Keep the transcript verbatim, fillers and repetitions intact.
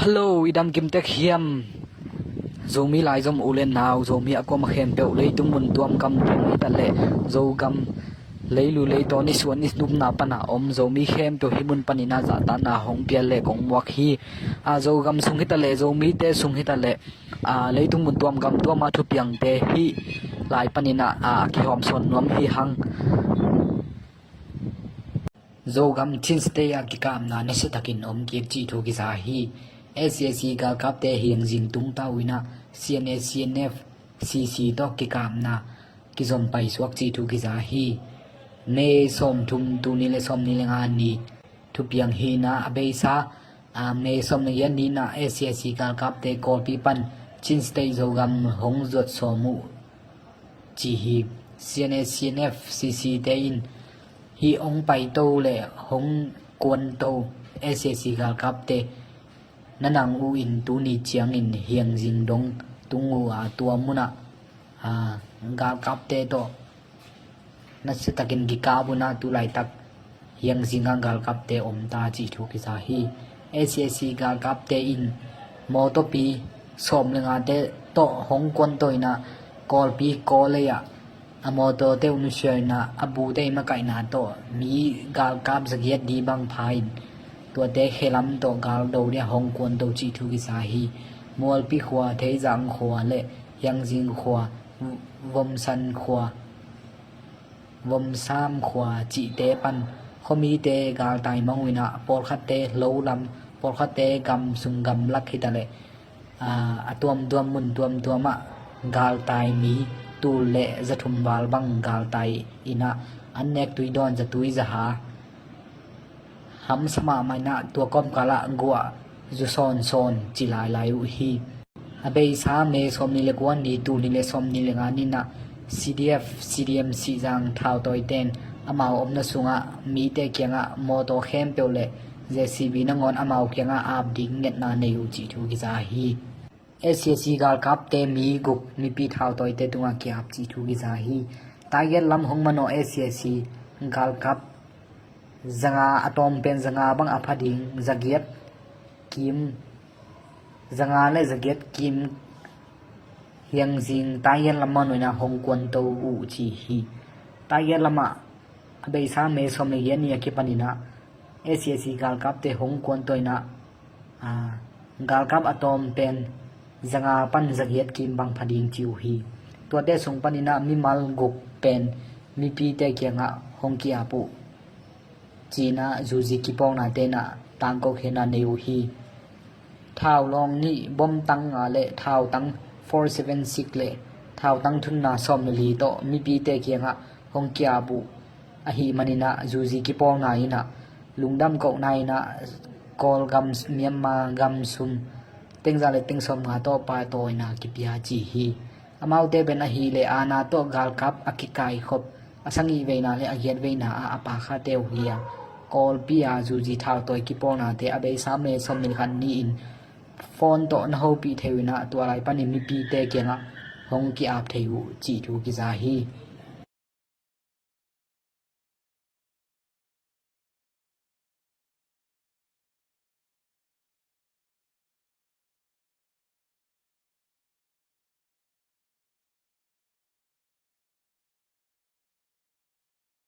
Hello, i dam kim tek hiam? Zomi laizom u le nau, Zomi a kuama khempeuh, leitung mun tuam gam tuam hitaleh, Zogam leilu leitaw nisuan nisnupna pana om Zomi khempeuh hih mun paninah zahtakna hong pial le kong muak hi. A, Zogam sung hitaleh, Zomite sung hitaleh, a, leitung mun tuam gam tuama thupiangte hih lai paninah, a, kihawmsawn nuam hi hang. Zogam Chin State a kikapna nasiatakin om kik cih thu kiza hi. S A C galkapte hiangzing tungta uh inah C N A, C N F, C C tawh kikapna kizom paisuak cih thu kiza hi. May sawmthum, tul nih le sawmnih le nga ni thupiang hi inah, a beisa, a, May sawmnih ni inah S A C galkapte Kawlpi pan Chin State Zogam hong zuat sawm uh ci hi. C N A, C N F, C C te in hih hong paito le hong kuanto S A C galkapte na nang uh in tuni ciangin hiangzing dong tung uh a, tua munah, a, galkapte tawh nasiatakin kikap uh inah, tu laitak hiangzing ah galkapte om ta cih thu kiza hi. S A C galkapte in mawtawpi sawm le ngate tawh hong kuanto inah, Kawlpi Kawlei ah a mawtawte uh nusia inah, a bute i makaihna tawh mi galkap zagiat di bang pha in, tuate khelam tawh galdo dia hong kuanto cih thu kiza hi. Mualpi khua, Theizang khua le Hiangzing khua, Vomsan khua, Vomsam khua cihte pan khuamite galtai mang uh inah, pawlkhatte lo lam, pawlkhatte gam sung gam lak hitaleh, a, a tuamtuam mun tuamtuam ah galtai mi tul le zathum val bang galtai inah, an nek tui dawn, zatui zaha hamsa mahmah inah, tua kawmkal ah guah zu sawnsawn ci lailai uh hi. A beisa May sawmnih le kua ni, tul nih le sawmnih le nga ni inah C D F, C D M Sihzang thautawite in amau omna sungah mite kiangah mawtaw khempeuh le J C B nangawn amau kiangah ap ding ngetna nei uh cih thu kiza hi. S A C galkapte mi guk mipi thautawite tungah ki-ap cih thu kiza hi. Target lam hong manawh S A C galkap zanga, a tawm pen zanga bang a pha ding, zagiat kim, zanga le zagiat kim hiangzing target lam manawh inah hong kuanto uh ci hi. Target lamah a beisa May sawmnih ni a kipan inah S A C galkapte hong kuanto inah, a, galkap a tawm pen zanga pan zagiat kim bang pha ding ci uh hi. Tuate sung paninah mimal guk pen mipite kiangah hong ki-ap uh ci inah zuzi kipawlnate inah tangko khenna nei uh hi. Thau lawng nih, bomtang nga le thautang four seven six le thautang thunna sawm le li tawh mipite kiangah hong ki-ap uh ahih maninah zuzi kipawlna inah lungdam kohna inah Kawlgam, Myanmar gam sum tengza le tengsawm nga tawh paitawi inah kipia ci hi. Amaute pen ahih leh aana tawh galkap a kikaikhop a sagih veina le a giat veina ah a pakhate uh hi a, Kawlpi a zuzi thautawi kipawlnate a beisa May sawmnih khat ni-in phone tawh na hopih thei uh inah, tua lai panin mipite kiangah hong ki-ap thei uh cih thu kiza hi.